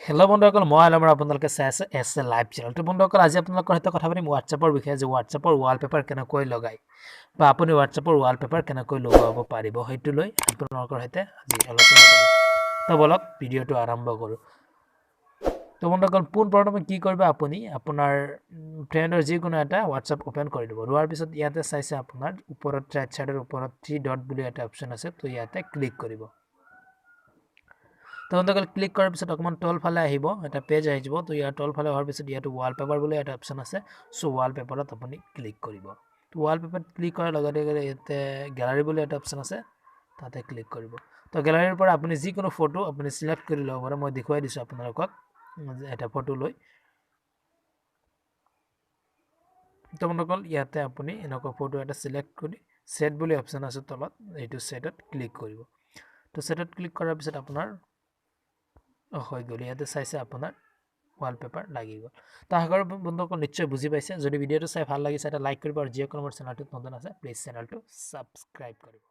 Hello' বন্ধুসকল, মই আলমৰ, আপোনালোকে চাই আছে এছ এ লাইভ চেনেল। তো বন্ধুসকল, আজি আপোনালোকৰ সৈতে কথা পাতিম হোৱাটছএপৰ বিষয়ে যে হোৱাটছএপৰ ৱালপেপাৰ কেনেকৈ লগায় বা আপুনি হোৱাটছএপৰ ৱালপেপাৰ কেনেকৈ লগাব পাৰিব, সেইটো লৈ আপোনালোকৰ সৈতে আজি আলোচনা কৰিম। তো বলক, ভিডিঅ'টো আৰম্ভ কৰোঁ। তো বন্ধুসকল, পোনপ্ৰথমে কি কৰিব? আপুনি আপোনাৰ ফ্ৰেণ্ডৰ যিকোনো এটা হোৱাটছএপ অ'পেন কৰি দিব। লোৱাৰ পিছত ইয়াতে চাইছে, আপোনাৰ ওপৰত ৰাইট ছাইডৰ ওপৰত থ্ৰী ডট বুলি এটা অপশ্যন আছে। তো ইয়াতে ক্লিক কৰিব। তো বন্ধুসকল, ক্লিক কৰাৰ পিছত অকণমান তলফালে আহিব, এটা পেজ আহি যাব। তো ইয়াৰ তলফালে অহাৰ পিছত ইয়াত ৱালপেপাৰ বুলি এটা অপশ্যন আছে। চ' ৱালপেপাৰত আপুনি ক্লিক কৰিব। তো ৱালপেপাৰত ক্লিক কৰাৰ লগে লগে ইয়াতে গেলাৰী বুলি এটা অপশ্যন আছে, তাতে ক্লিক কৰিব। তো গেলাৰীৰ পৰা আপুনি যিকোনো ফটো আপুনি চিলেক্ট কৰি ল'ব পাৰে। মই দেখুৱাই দিছোঁ আপোনালোকক এটা ফটো লৈ। তো বন্ধুসকল, ইয়াতে আপুনি এনেকুৱা ফটো এটা চিলেক্ট কৰি ছেট বুলি অপশ্যন আছে তলত, এইটো ছেটত ক্লিক কৰিব। তো ছেটত ক্লিক কৰাৰ পিছত আপোনাৰ হৈ গ'ল। ইয়াতে চাইছে, আপোনাৰ ৱালপেপাৰ লাগি গ'ল। তো আশা কৰোঁ বন্ধুসকল নিশ্চয় বুজি পাইছে। যদি ভিডিঅ'টো চাই ভাল লাগিছে, এটা লাইক কৰিব আৰু যিসকল মোৰ চেনেলটোত নতুন আছে, প্লিজ চেনেলটো ছাবস্ক্ৰাইব কৰিব।